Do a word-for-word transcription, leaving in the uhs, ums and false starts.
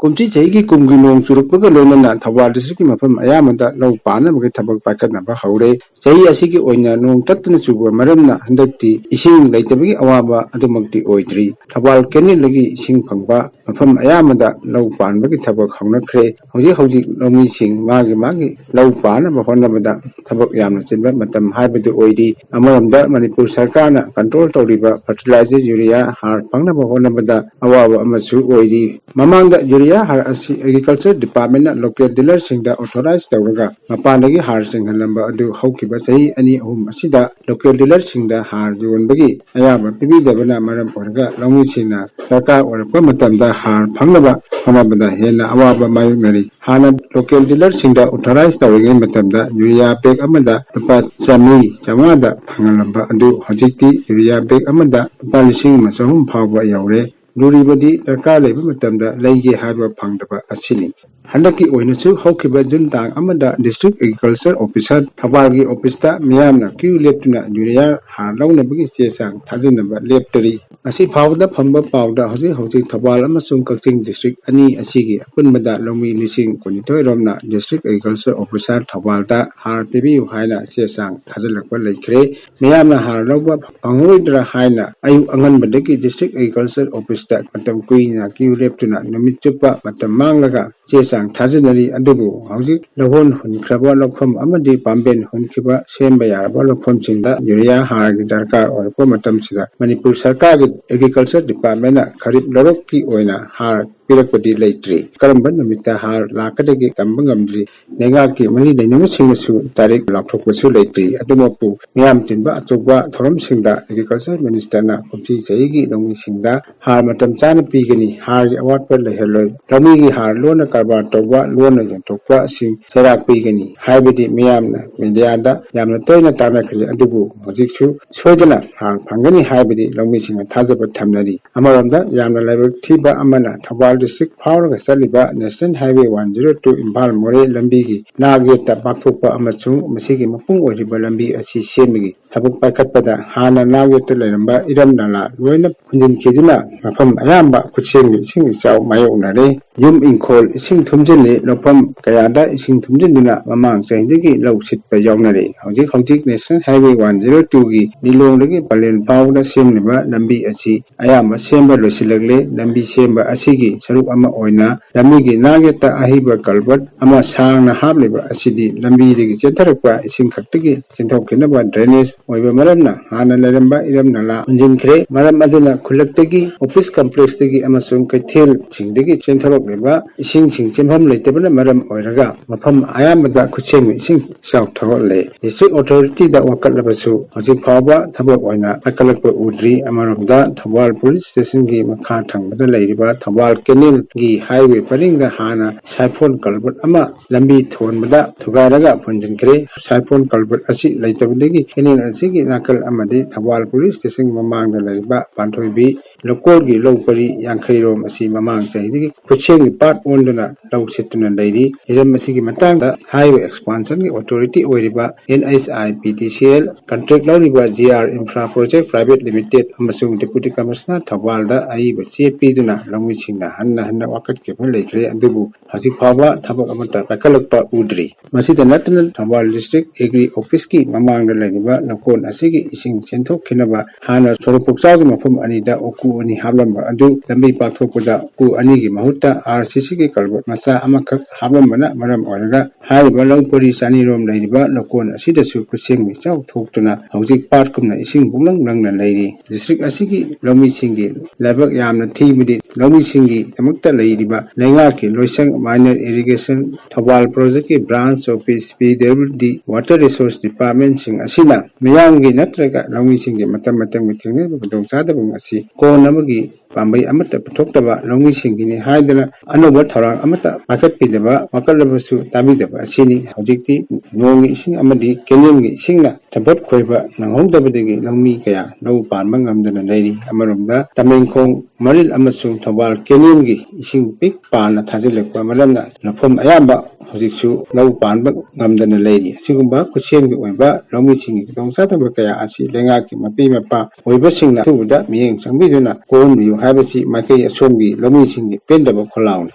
ꯀꯨꯝꯁꯤ ꯆꯍꯤꯒꯤ ꯀꯨꯝꯒꯤ ꯅꯣꯡ ꯆꯨꯔꯛꯄꯒ ꯂꯣꯏꯅꯅ ꯊꯧꯕꯥꯜ district ꯀꯤ ꯃꯐꯝ ꯑꯌꯥꯝꯕꯗ ꯂꯧ ꯄꯥꯟꯅꯕꯒꯤ ꯊꯕꯛ ꯄꯥꯏꯈꯠꯅꯕ ꯍꯧꯔꯦ꯫ ꯆꯍꯤ ꯑꯁꯤꯒꯤ ꯑꯣꯏꯅ ꯅꯣꯡ ꯇꯠꯇꯅ ꯆꯨꯕ ꯃꯔꯝꯅ ꯍꯟꯗꯛꯇꯤ ꯏꯁꯤꯡ ꯂꯩꯇꯕꯒꯤ ꯑꯋꯥꯕ ꯑꯗꯨꯃꯛꯇꯤ ꯑꯣꯏꯗ꯭ꯔꯤ꯫ ꯊꯧꯕꯥꯜ canal ꯗꯒꯤ ꯏꯁꯤꯡ ꯐꯪꯕ ꯃꯐꯝ ꯑꯌꯥꯝꯕꯗ ꯂꯧ ꯄꯥꯟꯕꯒꯤ ꯊꯕꯛ ꯍꯧꯅꯈ꯭ꯔꯦ꯫ ꯍꯧꯖꯤꯛ ꯍꯧꯖꯤꯛ ꯂꯧꯃꯤꯁꯤꯡ ꯃꯥꯒꯤ ꯃꯥꯒꯤ ꯂꯧ ꯄꯥꯟꯅꯕ ꯍꯣꯠꯅꯕꯗ ꯊꯕꯛ ꯌꯥꯝꯅ ꯆꯤꯟꯕ ꯃꯇꯝ ꯍꯥꯏꯕꯗꯨ ꯑꯣꯏꯔꯤ꯫ ꯑꯃꯔꯣꯝꯗ ꯃꯅꯤꯄꯨꯔ ꯁꯔꯀꯥꯔꯅ control ꯇꯧꯔꯤꯕ fertilizer, urea, ꯍꯥꯔ ꯐꯪꯅꯕ ꯍꯣꯠꯅꯕꯗ ꯑꯋꯥꯕ ꯑꯃꯁꯨ ꯑꯣꯏꯔꯤ꯫ ꯃꯃꯥꯡꯗ urea ꯍꯥꯔ ꯑꯁꯤ agriculture department ꯅ local dealer ꯁꯤꯡꯗ authorize ꯇꯧꯔꯒ ꯃꯄꯥꯟꯗꯒꯤ ꯍꯥꯔ ꯆꯤꯡꯍꯜꯂꯝꯕ ꯑꯗꯨ ꯍꯧꯈꯤꯕ ꯆꯍꯤ ꯑꯅꯤ ꯑꯍꯨꯝ ꯑꯁꯤꯗ local dealer ꯁꯤꯡꯗ ꯍꯥꯔ ꯌꯣꯟꯕꯒꯤ ꯑꯌꯥꯕ ꯄꯤꯕꯤꯗꯕꯅ ꯃꯔꯝ ꯑꯣꯏꯔꯒ ꯂꯧꯃꯤꯁꯤꯡꯅ ꯗꯔꯀꯥꯔ ꯑꯣꯏꯔꯛꯄ ꯃꯇꯝꯗ ꯍꯥꯔ ꯐꯪꯅꯕ ꯍꯣꯠꯅꯕꯗ ꯍꯦꯟꯅ ꯑꯋꯥꯕ ꯃꯥꯌꯣꯛꯅꯔꯤ꯫ ꯍꯥꯟꯅ local dealer ꯁꯤꯡꯗ authorize ꯇꯧꯔꯤꯉꯩ ꯃꯇꯝꯗ urea bag ꯑꯃꯗ ꯂꯨꯄꯥ ꯆꯥꯃꯔꯤ, ꯆꯥꯃꯉꯥꯗ ꯐꯪꯍꯜꯂꯝꯕ ꯑꯗꯨ ꯍꯧꯖꯤꯛꯇꯤ urea bag ꯑꯃꯗ ꯂꯨꯄꯥ ꯂꯤꯁꯤꯡ ꯑꯃ ꯆꯍꯨꯝ ꯐꯥꯎꯕ ꯌꯧꯔꯦ꯫ ꯂꯨꯔꯤꯕꯗꯤ ꯗꯔꯀꯥꯔ ꯂꯩꯕ ꯃꯇꯝꯗ ꯂꯩꯒꯦ ꯍꯥꯏꯕ ꯐꯪꯗꯕ ꯑꯁꯤꯅꯤ꯫ ꯍꯟꯗꯛꯀꯤ ꯑꯣꯏꯅꯁꯨ ꯍꯧꯈꯤꯕ ꯖꯨꯟ ꯇꯥꯡ ꯑꯃꯗ district agriculture officer ꯊꯧꯕꯥꯜꯒꯤ office ꯇ ꯃꯤꯌꯥꯝꯅ queue ꯂꯦꯞꯇꯨꯅ urea ꯍꯥꯔ ꯂꯧꯅꯕꯒꯤ ꯆꯦ ꯆꯥꯡ ꯊꯥꯖꯤꯟꯅꯕ ꯂꯦꯞꯇꯔꯤ꯫ ꯉꯁꯤ ꯐꯥꯎꯕꯗ ꯐꯪꯕ ꯄꯥꯎꯗ ꯍꯧꯖꯤꯛ ꯍꯧꯖꯤꯛ ꯊꯧꯕꯥꯜ ꯑꯃꯁꯨꯡ ꯀꯛꯆꯤꯡ district ꯑꯅꯤ ꯑꯁꯤꯒꯤ ꯑꯄꯨꯟꯕꯗ ꯂꯧꯃꯤ ꯂꯤꯁꯤꯡ ꯀꯨꯟꯅꯤꯊꯣꯏ ꯔꯣꯝꯅ district agriculture officer ꯊꯧꯕꯥꯜꯗ ꯍꯥꯔ ꯄꯤꯕꯤꯌꯨ ꯍꯥꯏꯅ ꯆꯦ ꯆꯥꯡ ꯊꯥꯖꯤꯜꯂꯛꯄ ꯂꯩꯈ꯭ꯔꯦ꯫ ꯃꯤꯌꯥꯝꯅ ꯍꯥꯔ ꯂꯧꯕ ꯐꯪꯂꯣꯏꯗ꯭ꯔꯥ ꯍꯥꯏꯅ ꯑꯌꯨꯛ ꯑꯉꯟꯕꯗꯒꯤ district agriculture office ꯇ ꯃꯇꯝ ꯀꯨꯏꯅ queue ꯂꯦꯞꯇꯨꯅ ꯅꯨꯃꯤꯠ ꯆꯨꯞꯄ ꯃꯇꯝ ꯃꯥꯡꯂꯒ ꯆꯦ ꯆꯥꯡ ꯊꯥꯖꯤꯟꯅꯔꯤ꯫ ꯑꯗꯨꯕꯨ ꯍꯧꯖꯤꯛ ꯂꯧꯍꯣꯟ ꯍꯨꯟꯈ꯭ꯔꯕ ꯂꯧꯐꯝ ꯑꯃꯗꯤ ꯄꯥꯝꯕꯦꯟ ꯍꯨꯟꯈꯤꯕ ꯁꯦꯝꯕ ꯌꯥꯔꯕ ꯂꯧꯐꯝꯁꯤꯡꯗ urea ꯍꯥꯔꯒꯤ ꯗꯔꯀꯥꯔ ꯑꯣꯏꯔꯛꯄ ꯃꯇꯝꯁꯤꯗ ꯃꯅꯤꯄꯨꯔ ꯁꯔꯀꯥꯔꯒꯤ agriculture department ꯅ ꯈꯔꯤꯞ ꯂꯧꯔꯣꯛꯀꯤ ꯑꯣꯏꯅ ꯍꯥꯔ ꯄꯤꯔꯛꯄꯗꯤ ꯂꯩꯇ꯭ꯔꯤ꯫ ꯀꯔꯝꯕ ꯅꯨꯃꯤꯠꯇ ꯍꯥꯔ ꯂꯥꯛꯀꯗꯒꯦ ꯇꯝꯕ ꯉꯝꯗ꯭ꯔꯤ꯫ ꯂꯩꯉꯥꯛꯀꯤ ꯃꯔꯤ ꯂꯩꯅꯕꯁꯤꯡꯅꯁꯨ ꯇꯥꯔꯤꯛ ꯂꯥꯎꯊꯣꯛꯄꯁꯨ ꯂꯩꯇ꯭ꯔꯤ꯫ ꯑꯗꯨꯃꯛꯄꯨ ꯃꯤꯌꯥꯝ ꯇꯤꯟꯕ ꯑꯆꯧꯕ ꯊꯧꯔꯝꯁꯤꯡꯗ agriculture minister ꯅ ꯀꯨꯝꯁꯤ ꯆꯍꯤꯒꯤ ꯂꯧꯃꯤꯁꯤꯡꯗ ꯍꯥꯔ ꯃꯇꯝ ꯆꯥꯅ ꯄꯤꯒꯅꯤ, ꯍꯥꯔꯒꯤ ꯑꯋꯥꯠꯄ ꯂꯩꯍꯜꯂꯣꯏ, ꯂꯧꯃꯤꯒꯤ ꯍꯥꯔ ꯂꯣꯟꯅ ꯀꯔꯕꯥꯔ ꯇꯧꯕ, ꯂꯣꯟꯅ ꯌꯣꯟꯊꯣꯛꯄꯁꯤꯡ ꯆꯩꯔꯥꯛ ꯄꯤꯒꯅꯤ ꯍꯥꯏꯕꯗꯤ ꯃꯤꯌꯥꯝꯅ media ꯗ ꯌꯥꯝꯅ ꯇꯣꯏꯅ ꯇꯥꯅꯈ꯭ꯔꯦ꯫ ꯑꯗꯨꯕꯨ ꯍꯧꯖꯤꯛꯁꯨ ꯁꯣꯏꯗꯅ ꯍꯥꯔ ꯐꯪꯒꯅꯤ ꯍꯥꯏꯕꯗꯤ ꯂꯧꯃꯤꯁꯤꯡꯅ ꯊꯥꯖꯕ ꯊꯝꯅꯔꯤ꯫ ꯑꯃꯔꯣꯝꯗ ꯌꯥꯝꯅ ꯂꯥꯏꯕꯛ ꯊꯤꯕ ꯑꯃꯅ ꯊꯧꯕꯥꯜ district ꯐꯥꯎꯔꯒ ꯆꯠꯂꯤꯕ National Highway one zero two Imphal ꯃꯣꯔꯦ ꯂꯝꯕꯤꯒꯤ ꯅꯥꯛ ꯌꯦꯠꯇ ꯄꯥꯛꯊꯣꯛꯄ ꯑꯃꯁꯨꯡ ꯃꯁꯤꯒꯤ ꯃꯄꯨꯡ ꯑꯣꯏꯔꯤꯕ ꯂꯝꯕꯤ ꯑꯁꯤ ꯁꯦꯝꯕꯒꯤ ꯊꯕꯛ ꯄꯥꯏꯈꯠꯄꯗ ꯍꯥꯟꯅ ꯅꯥꯛꯌꯦꯠꯇ ꯂꯩꯔꯝꯕ ꯏꯔꯝ ꯅꯂꯥ ꯂꯣꯏꯅ ꯐꯨꯟꯖꯤꯟꯈꯤꯗꯨꯅ ꯃꯐꯝ ꯑꯌꯥꯝꯕ ꯈꯨꯠꯁꯦꯝꯒꯤ ꯏꯁꯤꯡ ꯏꯆꯥꯎ ꯃꯥꯌꯣꯛꯅꯔꯦ꯫ ꯌꯨꯝ ꯏꯪꯈꯣꯜ ꯏꯁꯤꯡ ꯊꯨꯝꯖꯤꯜꯂꯤ, ꯂꯧꯐꯝ ꯀꯌꯥꯗ ꯏꯁꯤꯡ ꯊꯨꯝꯖꯤꯟꯗꯨꯅ ꯃꯃꯥꯡ ꯆꯍꯤꯗꯒꯤ ꯂꯧ ꯁꯤꯠꯄ ꯌꯥꯎꯅꯔꯦ꯫ ꯍꯧꯖꯤꯛ ꯍꯧꯖꯤꯛ National Highway one zero two ꯒꯤ ꯂꯤꯂꯣꯡꯗꯒꯤ ꯄꯂꯦꯜ ꯐꯥꯎꯕꯗ ꯁꯦꯝꯂꯤꯕ ꯂꯝꯕꯤ ꯑꯁꯤ ꯑꯌꯥꯝꯕ ꯁꯦꯝꯕ ꯂꯣꯏꯁꯤꯜꯂꯛꯂꯦ꯫ ꯂꯝꯕꯤ ꯁꯦꯝꯕ ꯑꯁꯤꯒꯤ ꯁꯔꯨꯛ ꯑꯃ ꯑꯣꯏꯅ ꯂꯝꯕꯤꯒꯤ ꯅꯥꯛꯌꯦꯠꯇ ꯑꯍꯤꯕ culvert ꯑꯃ ꯁꯥꯡꯅ ꯍꯥꯞꯂꯤꯕ ꯑꯁꯤꯗꯤ ꯂꯝꯕꯤꯗꯒꯤ ꯆꯦꯟꯊꯔꯛꯄ ꯏꯁꯤꯡ ꯈꯛꯇꯒꯤ ꯆꯦꯟꯊꯣꯛꯈꯤꯅꯕ drainage ꯑꯣꯏꯕ ꯃꯔꯝꯅ ꯍꯥꯟꯅ ꯂꯩꯔꯝꯕ ꯏꯔꯝ ꯅꯂꯥ ꯍꯨꯟꯖꯤꯟꯈ꯭ꯔꯦ꯫ ꯃꯔꯝ ꯑꯗꯨꯅ ꯈꯨꯜꯂꯛꯇꯒꯤ, office complexꯇꯒꯤ ꯑꯃꯁꯨꯡ ꯀꯩꯊꯦꯜꯁꯤꯡꯗꯒꯤ ꯆꯦꯟꯊꯣꯔꯛꯂꯤꯕ ꯏꯁꯤꯡꯁꯤꯡ ꯆꯦꯟꯐꯝ ꯂꯩꯇꯕꯅ ꯃꯔꯝ ꯑꯣꯏꯔꯒ ꯃꯐꯝ ꯑꯌꯥꯝꯕꯗ ꯈꯨꯠꯁꯦꯝꯒꯤ ꯏꯁꯤꯡ ꯏꯆꯥꯎ ꯊꯣꯛꯍꯜꯂꯦ꯫ District authorityꯗ ꯋꯥꯀꯠꯂꯕꯁꯨ ꯍꯧꯖꯤꯛ ꯐꯥꯎꯕ ꯊꯕꯛ ꯑꯣꯏꯅ ꯄꯥꯏꯈꯠꯂꯛꯄ ꯎꯗ꯭ꯔꯤ꯫ ꯑꯃꯔꯣꯝꯗ ꯊꯧꯕꯥꯜ police stationꯒꯤ ꯃꯈꯥ ꯊꯪꯕꯗ ꯂꯩꯔꯤꯕ ꯊꯧꯕꯥꯜ canalꯒꯤ highway ꯄꯔꯤꯡꯗ ꯍꯥꯟꯅ siphon culvert ꯑꯃ ꯂꯝꯕꯤ ꯊꯣꯟꯕꯗ ꯊꯨꯒꯥꯏꯔꯒ ꯐꯨꯟꯖꯤꯟꯈ꯭ꯔꯦ꯫ Siphon culvert ꯑꯁꯤ ꯂꯩꯇꯕꯗꯒꯤ canal ꯑꯁꯤꯒꯤ ꯅꯥꯀꯜ ꯑꯃꯗꯤ ꯊꯧꯕꯥꯜ police stationꯒꯤ ꯃꯃꯥꯡꯗ ꯂꯩꯔꯤꯕ ꯄꯥꯟꯊꯣꯏꯕꯤ ꯂꯧꯀꯣꯜꯒꯤ ꯂꯧ ꯄꯔꯤ ꯌꯥꯡꯈꯩ ꯔꯣꯝ ꯑꯁꯤ ꯃꯃꯥꯡ ꯆꯍꯤꯗꯒꯤ ꯈꯨꯠꯁꯦꯝꯒꯤ ꯄꯥꯠ ꯑꯣꯟꯗꯨꯅ ꯂꯧ ꯁꯤꯠꯇꯨꯅ ꯂꯩꯔꯤ꯫ ꯍꯤꯔꯝ ꯑꯁꯤꯒꯤ ꯃꯇꯥꯡꯗ highway expansionꯒꯤ authority ꯑꯣꯏꯔꯤꯕ NHIPDCL contract ꯂꯧꯔꯤꯕ GR Infra Project Private Limited ꯑꯃꯁꯨꯡ Deputy Commissioner ꯊꯧꯕꯥꯜꯗ ꯑꯏꯕ ꯆꯦ ꯄꯤꯗꯨꯅ ꯂꯧꯃꯤꯁꯤꯡꯅ ꯍꯟꯅ ꯍꯟꯅ ꯋꯥꯀꯠꯈꯤꯕ ꯂꯩꯈ꯭ꯔꯦ, ꯑꯗꯨꯕꯨ ꯍꯧꯖꯤꯛ ꯐꯥꯎꯕ ꯊꯕꯛ ꯑꯃꯠꯇ ꯄꯥꯏꯈꯠꯂꯛꯄ ꯎꯗ꯭ꯔꯤ꯫ ꯃꯁꯤꯗ ꯅꯠꯇꯅ ꯊꯧꯕꯥꯜ District Agri Officeꯀꯤ ꯃꯃꯥꯡꯗ ꯂꯩꯔꯤꯕ ꯂꯧꯀꯣꯟ ꯑꯁꯤꯒꯤ ꯏꯁꯤꯡ ꯆꯦꯟꯊꯣꯛꯈꯤꯅꯕ ꯍꯥꯟꯅ ꯁꯣꯔꯣꯛ ꯄꯣꯛꯆꯥꯎꯒꯤ ꯃꯐꯝ ꯑꯅꯤꯗ ꯎꯀꯨ ꯑꯅꯤ ꯍꯥꯞꯂꯝꯕ ꯑꯗꯨ ꯂꯝꯕꯤ ꯄꯥꯛꯊꯣꯛꯄꯗ ꯎꯀꯨ ꯑꯅꯤꯒꯤ ꯃꯍꯨꯠꯇ RCCꯒꯤ culvert ꯃꯆꯥ ꯑꯃꯈꯛ ꯍꯥꯞꯂꯝꯕꯅ ꯃꯔꯝ ꯑꯣꯏꯔꯒ ꯍꯥꯏꯔꯤꯕ ꯂꯧ ꯄꯔꯤ ꯆꯅꯤ ꯔꯣꯝ ꯂꯩꯔꯤꯕ ꯂꯧꯀꯣꯟ ꯑꯁꯤꯗꯁꯨ ꯈꯨꯠꯁꯦꯝꯒꯤ ꯏꯆꯥꯎ ꯊꯣꯛꯇꯨꯅ ꯍꯧꯖꯤꯛ ꯄꯥꯠꯀꯨꯝꯅ ꯏꯁꯤꯡ ꯄꯨꯡꯂꯪ ꯂꯪꯅ ꯂꯩꯔꯤ꯫ District ꯑꯁꯤꯒꯤ ꯂꯧꯃꯤꯁꯤꯡꯒꯤ ꯂꯥꯏꯕꯛ ꯌꯥꯝꯅ ꯊꯤꯕꯗꯤ ꯂꯧꯃꯤꯁꯤꯡꯒꯤꯗꯃꯛꯇ ꯂꯩꯔꯤꯕ ꯂꯩꯉꯥꯛꯀꯤ ꯂꯣꯏꯁꯪ, minor irrigation, Thoubal projectꯀꯤ branch office, PWD, Water Resource Departmentꯁꯤꯡ ꯑꯁꯤꯅ ꯃꯤꯌꯥꯝꯒꯤ ꯅꯠꯇ꯭ꯔꯒ ꯂꯧꯃꯤꯁꯤꯡꯒꯤ ꯃꯇꯝ ꯃꯇꯝꯒꯤ ꯊꯦꯡꯅꯔꯤꯕ ꯈꯨꯗꯣꯡꯆꯥꯗꯕ ꯑꯁꯤ ꯀꯣꯟꯅꯕꯒꯤ ꯄꯥꯝꯕꯩ ꯑꯃꯠꯇ ꯄꯨꯊꯣꯛꯇꯕ ꯂꯧꯃꯤꯁꯤꯡꯒꯤꯅꯤ ꯍꯥꯏꯗꯅ ꯑꯅꯧꯕ ꯊꯧꯔꯥꯡ ꯑꯃꯠꯇ ꯄꯥꯏꯈꯠꯄꯤꯗꯕ, ꯋꯥꯀꯠꯂꯕꯁꯨ ꯇꯥꯕꯤꯗꯕ ꯑꯁꯤꯅꯤ꯫ ꯍꯧꯖꯤꯛꯇꯤ ꯅꯣꯡꯒꯤ ꯏꯁꯤꯡ ꯑꯃꯗꯤ ꯀꯦꯅꯦꯜꯒꯤ ꯏꯁꯤꯡꯅ ꯁꯝꯄꯣꯠ ꯈꯣꯏꯕ ꯅꯪꯍꯧꯗꯕꯗꯒꯤ ꯂꯧꯃꯤ ꯀꯌꯥ ꯂꯧ ꯄꯥꯟꯕ ꯉꯝꯗꯅ ꯂꯩꯔꯤ꯫ ꯑꯃꯔꯣꯝꯗ ꯇꯃꯦꯡꯈꯣꯡ ꯃꯔꯤꯜ ꯑꯃꯁꯨꯡ ꯊꯧꯕꯥꯜ ꯀꯦꯅꯦꯜꯒꯤ ꯏꯁꯤꯡ ꯄꯤꯛ ꯄꯥꯅ ꯊꯥꯖꯤꯜꯂꯛꯄ ꯃꯔꯝꯅ ꯂꯧꯐꯝ ꯑꯌꯥꯝꯕ ꯍꯧꯖꯤꯛꯁꯨ ꯂꯧ ꯄꯥꯟꯕ ꯉꯝꯗꯅ ꯂꯩꯔꯤ꯫ ꯑꯁꯤꯒꯨꯝꯕ ꯈꯨꯠꯁꯦꯝꯒꯤ ꯑꯣꯏꯕ ꯂꯧꯃꯤꯁꯤꯡꯒꯤ ꯈꯨꯗꯣꯡꯆꯥꯗꯕ ꯀꯌꯥ ꯑꯁꯤ ꯂꯩꯉꯥꯛꯀꯤ ꯃꯄꯤ ꯃꯄꯥ ꯑꯣꯏꯕꯁꯤꯡꯅ ꯑꯊꯨꯕꯗ ꯃꯤꯠꯌꯦꯡ ꯆꯪꯕꯤꯗꯨꯅ ꯀꯣꯛꯍꯟꯕꯤꯌꯨ ꯍꯥꯏꯕꯁꯤ ꯃꯥꯏꯀꯩ ꯑꯁꯣꯝꯒꯤ ꯂꯧꯃꯤꯁꯤꯡꯒꯤ ꯄꯦꯟꯗꯕ ꯈꯣꯜꯂꯥꯎꯅꯤ꯫